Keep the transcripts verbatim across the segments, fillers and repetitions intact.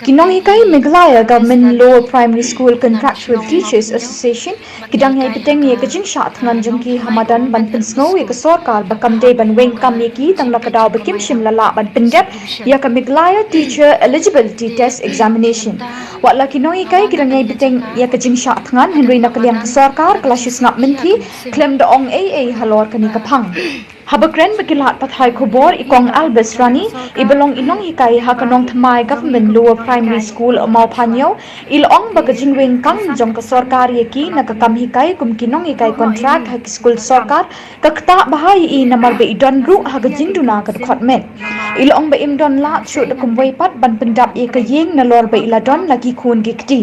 Ki nonghikai Meghalaya Government Lower Primary School Contractual Teachers Association ki dang ïai bteng ïa ka jingshah thngan jong ki ha madan ban pynsngew ïa ka sorkar ba kam dei ban weng kam ïa ki tang na ka daw ba kim shym la lah ban pyndep ïa ka Meghalaya Teacher Eligibility Test Examination. Wat la ki nonghikai ki dang ïai bteng ïa ka jingshah thngan, hynrei na ka liang ka sorkar ka la shu sngap mynthi khlem da ong ei ei halor kane ka phang. Haba kren bad ki lad pathai khubor, i Kong Albus Rani, i ba long i nonghikai ha ka Nongthymmai Government Lower Primary School, Mawphaniaw, i la ong ba ka jingweng kam jong ka sorkar ïa ki na ka kam hikai kum ki nonghikai kontrak ha ki skul sorkar ka ktah bha ïa i namar ba i don ruh ha ka jingduna ka dkhot met. I la ong ba im don lad shuh da kumwei pat ban pyndap ïa ka ïing nalor ba i la don la ki khun ki kti.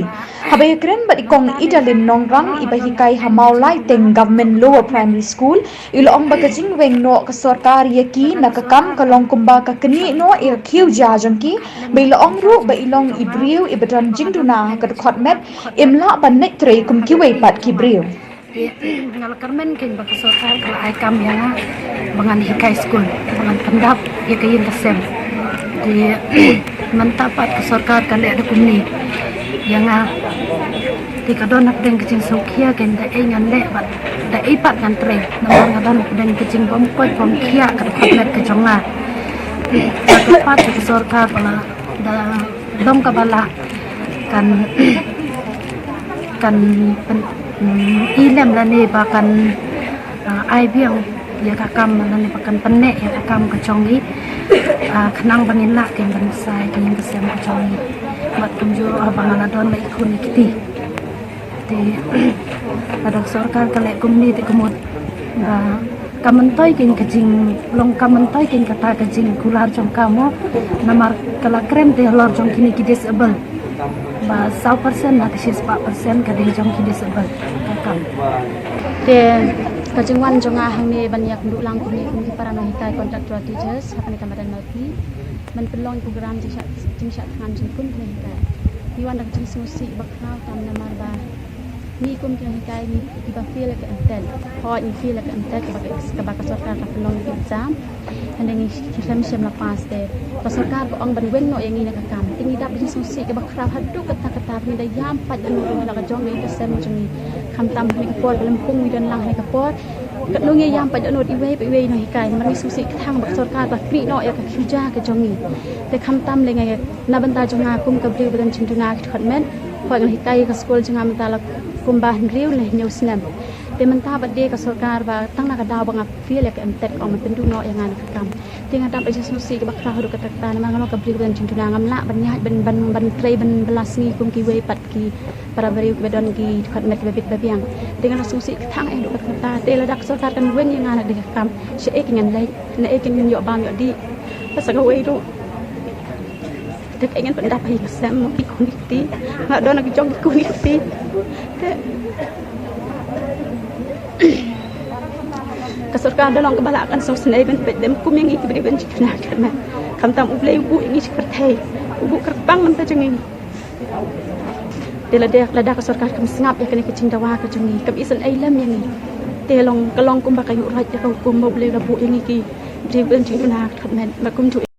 Haba ïakren bad i Kong Idalin Nongrang, i ba hikai ha Mawlaiteng Government Lower Primary School, i la ong ba ka jingweng noh ka sorkar ïa ki na ka kam ka long kumba ka knieh noh ïa ka khiew ja jong ki, ba i la ong ruh ba i long i briew i ba don jingduna ha ka dkhot met, im lah ban leit trei kum kiwei pat ki briew. Nga la kyrmen kein ba ka sorkar ka la ai kam ïa nga ba ngan hikai skul, ba ngan pyndap ïa ka ïing ka sem. Te mynta pat ka sorkar ka leh da kumne ïa nga. Te ka don hapdeng ka jingsngewkhia kein da ei ngan leh bad da ei pat ngan trei. Namar nga don hapdeng ka jingbymkoit bymkhia ka dkhot met ka jong nga. Te ka pat ka sorkar ka la da dong kaba lah kan kan pyn- mm, i lem lane ba kan, ah, ai biang ïa ka kam lane ba kan pynneh ïa ka kam ka jong i, ah, khnang ba ngin lah kein ban sa ïa ka ïing ka sem ka jong i. Bad kumjuh ruh haba nga la don la i khun i kti. Te lada ka sorkar ka leh kumne te ka mut ba ka myntoi kein ka jing long ka myntoi kein kata ka jingkular jong ka mo, namar ka la kren te halor jong kine ki disable ba saw percent na ka shispah percent ka dei jong ki disable ka kam. Te ka jingwan jong nga hangne ban ïakynduh lang kumne kum ki para nonghikai contractual teachers ha kane ka madan Malpi ban pynlong program jingshah jingshah thngan jong kum ki nonghikai. Ngi wan da ka jingsngewsih ba khraw tam namar ba ngi kum ki nonghikai ngi kiba fail ïa ka MTET. Hooid ngi fail ïa ka MTET kaba ka, kaba ka sorkar ka pynlong ïa ka exam. Hynrei ngi khlem shym la pass te ka sorkar ka ong ban weng noh ïa ngi na ka kam. Te ngi dap da ka jingsngewsih kaba khraw haduh katta katta ba ngi da ïam pat da nud na ka jong ka ïing ka sem jong ngi. Khamtam ha kane ka por ka lympung ngi don lang ha kane ka por. Katno ngi ïam pat da nud iwei pa iwei i nonghikai namar ngi sngewsih kthang ba ka sorkar ka la knieh noh ïa ka khiew ja ka jong ngi. Te khamtam lei nga ïa na bynta jong nga kum ka briew ba don jingduna ka dkhot met. Hooid nga la hikai ka skul jong nga mynta la kumba hynriew lane hynñiew snem. Te mynta ba dei ka sorkar ba tang na ka daw ba nga fail ïa ka MTET ka ong ban pynduh noh ïa nga na ka kam. Te nga dap da ka jingsngewsih kaba khraw haduh katta katta namar nga long ka briew ba don jingduna ngam lah ban ïaid ban ban ban trei ban bylla sngi kum kiwei pat ki para briew kiba don ki dkhot met kiba bit ba biang. Te nga la sngewsih kthang eh haduh katta katta. Te lada ka sorkar kan weng ïa nga na ka kam, shaei kein ngan leit, naei kein ngan ïoh bam ïoh dih. Bad sa kawei ruh te kaei ngan pyndap ha ïing ha sem ki khun ki kti. Nga don ha ki jong ki khun ki kti. Te ka sorkar da long kaba lah kan sngewsynei ban peit lem kum ïa ngi ki briew ban jingkyrpad. Khamtam U Blei u buh ïa ngi shi pyrthei, u buh kyrpang mynta jong ngi. Te lada lada ka sorkar kam sngap ïa kane ka jingdawa ka jong ngi, kam isynei lem ïa ngi. Te long ka long kumba ka ïuh rait ïa ka hukum ba U Blei u la buh ïa ngi ki briew ban jingduna ka dkhot met. Ba kumjuh